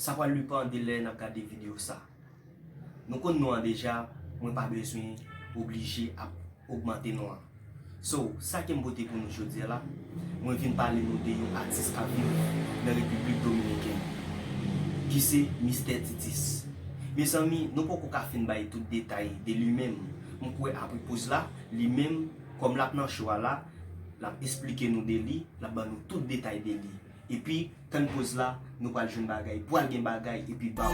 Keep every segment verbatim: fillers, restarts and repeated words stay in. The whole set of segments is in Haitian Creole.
Sa pral depann de lè n ap gade videyo sa. Nou konn non an deja, mwen pa bezwen oblije ap ogmante non an. So, sa ke m pote pou nou jodi a la, mwen vin pale nou de yon atis k ap viv nan Repiblik Dominikèn, ki se Mistè Titis. Mezanmi, nou poko ka fin bay tout detay de li menm. M kwè apre poz la, li menm, kòm l ap nan cho a la, l ap esplike nou de li, l ap ban nou tout detay de li. Epi, tann poz la, nou pral jwenn bagay, pral gen bagay, epi baw.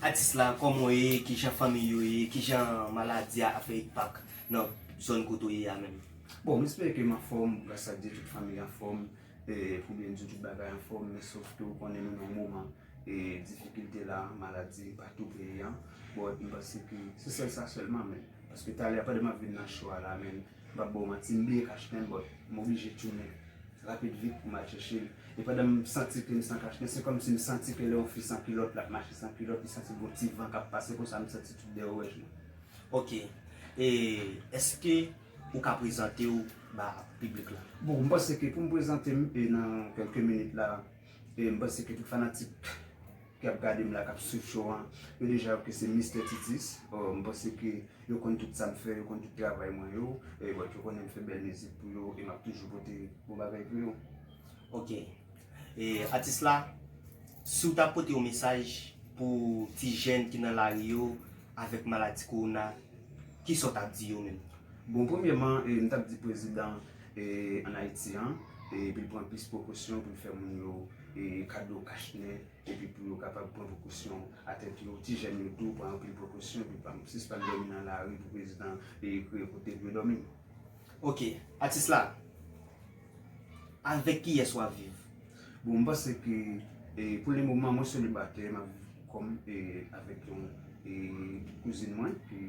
Atis la, kòman w ye? Kijan fanmi yo ye? Kijan maladi a ap fè enpak nan zòn kote w ye a menm? Bon, m espere ke m anfòm, gras a Dye, tout fanmi anfòm, e, pou byen di tout bagay anfòm, men sof ke ou konnen nou nan yon moman, e, difikilte la, maladi patou peyi an. Bon, m panse ke se sèl sa sèlman, men, paske talè a pandan m ap vin nan cho a la, men, m p ap ba w manti, m bliye kachnen, but m oblije tounen rapid vit pou m al chèche l. E pandan m santi ke m san kachnen, se kòmsi m santi ke lè yon fi san kilòt, l ap mache san kilòt, li santi gon ti van k ap pase, konsa m santi tout dèyè wòch mwen. Ok. E èske ou ka prezante w ba piblik la? Bon, m panse ke pou m prezante m, e nan kèlke minit la, e m panse ke tout fanatik ki ap gade m la, k ap swiv show an, yo deja wè ke se Mistè Titis. Oh, m panse ke yo konn tout sa m fè, yo konn tout travay mwen yo, e, but yo konnen m fè bèl mizik pou yo, e m ap toujou pote bon bagay pou yo. Ok. E, atis la, si w ta pote yon mesaj pou ti jèn ki nan lari yo avèk maladi kowona, kisa w t ap di yo menm? Bon, premyèman, e, m t ap di prezidan, e, ann Ayiti an, e, pou l pran plis prekosyon, pou l fè moun yo, e, kado kachnen, epi pou yo kapab pran prekosyon a tèt yo, ti jèn yo tou, pran anpil prekosyon, epi pa sispann dòmi nan lari pou prezidan, e, kreye kote pou yo dòmi. Ok, atis la, avèk kiyès w ap viv? Bon, m panse ke, e, pou le moman, mwen selibatè, m ap viv kòm, e, avèk yon, e, kouzin mwen ki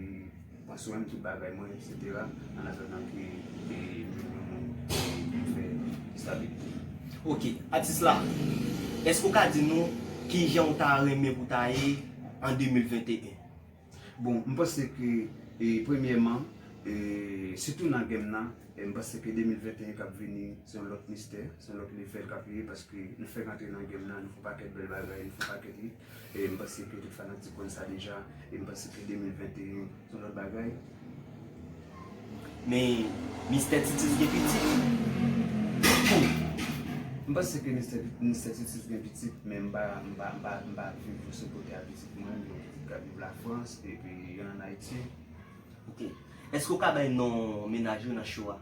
pran swen m, tout bagay mwen, etsetera. An atandan ke, e, m jwenn yon moun, e, pou m fè estabilite. Ok, atis la, èske w ka di nou kijan w ta renmen pou w ta ye an de mil venteyen? Bon, m panse ke, e, premyèman, e, sitou nan game nan, e, m panse ke de mil venteyen k ap vini, se yon lòt Mistè, se yon lòt level k ap ye, paske nou fèk antre nan game nan, nou fè yon pakèt bèl bagay, nou fè yon pakèt hit, e m panse ke tout fanatik konn sa deja, e m panse ke de mil venteyen, se yon lòt bagay. Men, Mistè Titis gen pitit? M panse ke Mistè, Mistè Titis gen pitit, men m pa, m pa, m pa, m pa viv sou kote a pitit mwen, m gen yon pitit k ap viv Lafrans, epi youn ann Ayiti. Ok. Èske w ka bay non mennaj ou nan show a?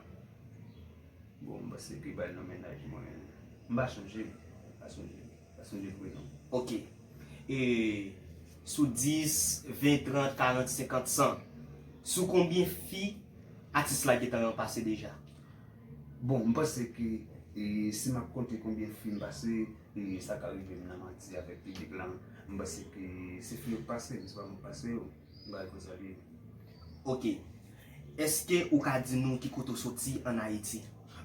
Bon, m panse ke bay non mennaj mwen, m pa sonje, m pa sonje, m pa sonje vre non. Ok. E sou dis, ven, trant, karant, senkant, san, sou konbyen fi atis la gentan ranpase deja? Bon, m panse ke, e, si m ap konte konbyen fi m pase, e, sa ka rive m nan manti avèk piblik lan. M panse ke se fi yo k pase m, se pa mwen k pase yo. Bagay konsa li ye. Ok. Èske ou ka di nou ki kote w soti ann Ayiti?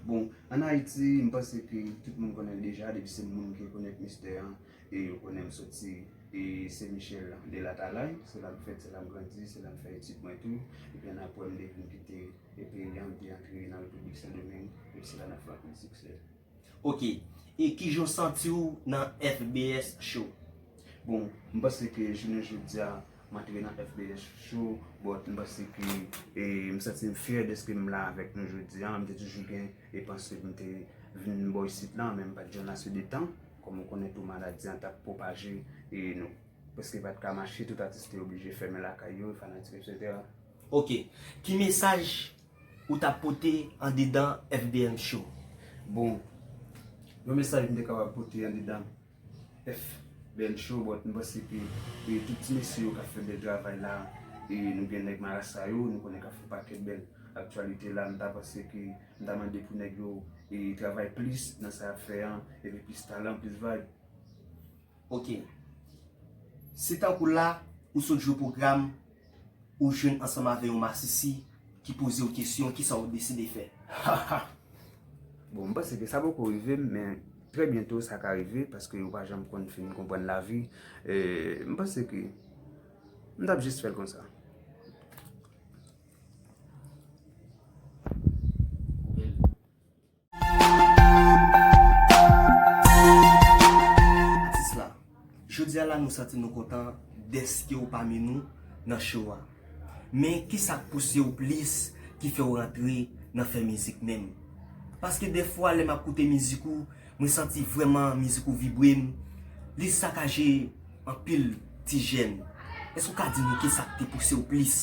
Bon, ann Ayiti, m panse ke tout moun konnen l deja, depi se moun ki rekonèt Mistè an, e yo konnen m soti, e, Sen Michèl de Latalay, se la m fèt, se la m grandi, se la m fè etid mwen tou, epi annapre m te vin kite, e, peyi a, m te antre nan Repiblik Sendomeng, epi se la n ap fè anpil siksè. Ok. E kijan w santi w nan F B S Show? Bon, m panse ke jounen jodi a, m antre nan F B S Show, but m panse ke, e, m santi m fyè dèske m la avèk nou jodi a. M te toujou gen e panse pou m te vin bò isit la, men m pa t jwenn ase de tan. Kòm ou konnen tou, maladi an t ap pwopaje, e nou prèske pa t ka mache, tout atis te oblije fèmen lakay yo, fanatik, etsetera. Ok. Ki mesaj ou t ap pote andedan F B M Show? Bon, yon mesaj m te kapab pote andedan F B M Show, but m panse ke, e, tout ti mesye yo k ap fè bèl travay la, e nou gen nèg marasa yo, nou konnen k ap fè pakèt bèl aktyalite la, m ta panse ke, m ta mande pou nèg yo, e, travay plis nan sa y ap fè an, epi plis talan, plis vibe. Ok. Se tankou la, ou sot jwe pwogram, ou jwenn ansanm avè yon masisi ki poze w kesyon, kisa w deside fè? Bon, m panse ke sa poko rive m, men trè byento sa ka rive, paske ou pa janm konn fin konprann lavi. E, m panse ke m t ap jis fè l konsa. Jodi a la nou santi nou kontan dèske w pami nou nan show a. Men kisa k pouse w plis ki fè w rantre nan fè mizik menm? Paske dèfwa lè m ap koute mizik ou, mwen santi vrèman mizik ou vibre m, li sakaje anpil ti jèn. Èske w ka di nou kisa k te pouse w plis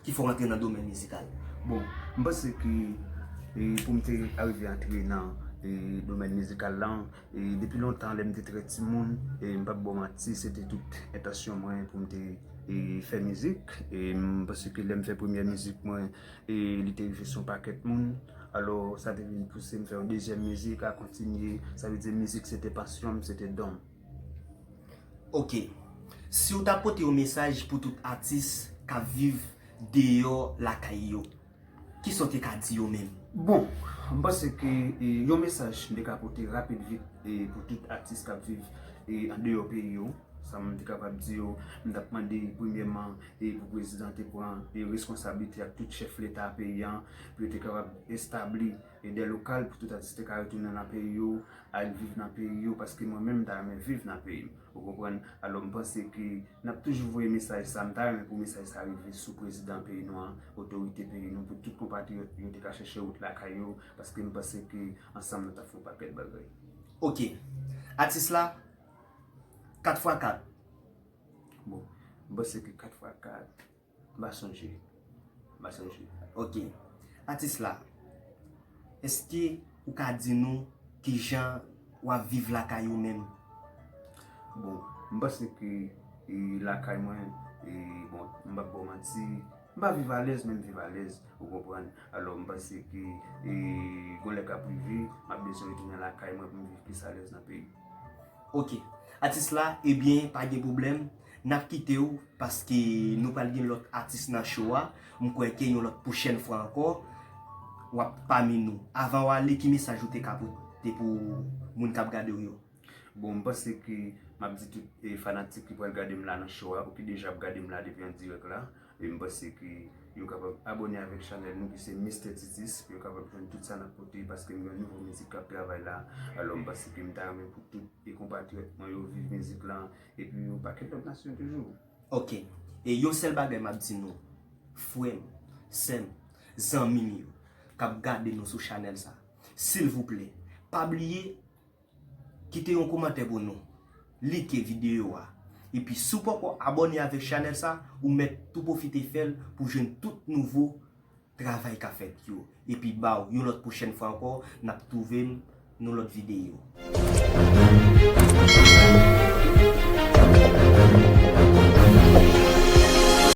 ki fè w rantre nan domèn mizikal? Bon, m panse ke e, pou m te arive antre nan e, domèn mizikal lan, e, depi lontan lè m te trè timoun, e, m p ap ba w manti, se te tout entansyon mwen pou m te e, fè mizik. E m panse ke lè m fè premyè mizik mwen, e, li te rive sou yon pakèt moun. Alò, sa te vin pouse m fè yon dezyèm mizik, a kontinye. Sa vle di mizik se te pasyon m, se te don m. Ok. Si w ta pote yon mesaj pou tout atis k ap viv deyò lakay yo, kisa w te ka di yo menm? Bon, m panse ke e, yon mesaj m te ka pote rapid vit e, pou tout atis k ap viv e, andeyò peyi yo. Sa m te kapab di yo, m t ap mande premyèman e, pou prezidan te pran e, reskonsablite ak tout chèf leta peyi an, pou yo te kapab establi e, de lokal pou tout atis te ka retounen nan peyi yo, al viv nan peyi yo, paske mwen menm m ta renmen viv nan peyi m. Ou konprann? Alò, m panse ke n ap toujou voye mesaj sa. M ta renmen pou mesaj sa rive sou prezidan peyi nou an, otorite peyi nou, pou tout konpatriyòt yo te ka chèche wout lakay yo, paske m panse ke ansanm nou t ap fè yon pakèt bagay. Ok. Atis la, kat fwa kat. Bon, m panse ke kat fwa kat, m pa sonje. M pa sonje. Ok. Atis la, èske ou ka di nou kijan w ap viv lakay ou menm? Bon, m panse ke e, lakay mwen, e, bon, m p ap ba w manti, m pa viv alèz, men m viv alèz, ou konprann? Alò, m panse ke e, gon lè k ap rive, m ap bezwen retounen lakay mwen pou m viv plis alèz nan peyi m. Ok. Atis la, ebyen, pa gen pwoblèm. N ap kite w paske nou pral gen lòt atis nan show a. M kwè ke yon lòt pwochèn fwa ankò, w ap pami nou. Avan w ale, ki mesaj ou te ka pote pou moun k ap gade w yo? Bon, m panse ke m ap di tout e, fanatik ki pral gade m la nan show a, ou ki deja ap gade m la depi an dirèk la, e m panse ke yo kapab abòne avèk chanèl nou ki se Mister Titis, pou yo kapab jwenn tout sa n ap pote, paske m gen nouvo mizik k ap travay la. Alò, m panse ke m ta renmen pou tout e, konpatriyòt mwen yo viv mizik lan, epi yon pakèt lòt nasyon toujou. Ok. E yon sèl bagay m ap di nou, frè m, sè m, zanmi m yo, k ap gade nou sou chanèl sa, silvouplè, pa bliye kite yon kòmantè pou nou, like videyo a. Epi si w poko abòne avèk chanèl sa, ou mèt tou pwofite fè l pou jwenn tout nouvo travay k ap fèt yo. Epi baw yon lòt pwochèn fwa ankò, n ap twouve n nan lòt videyo.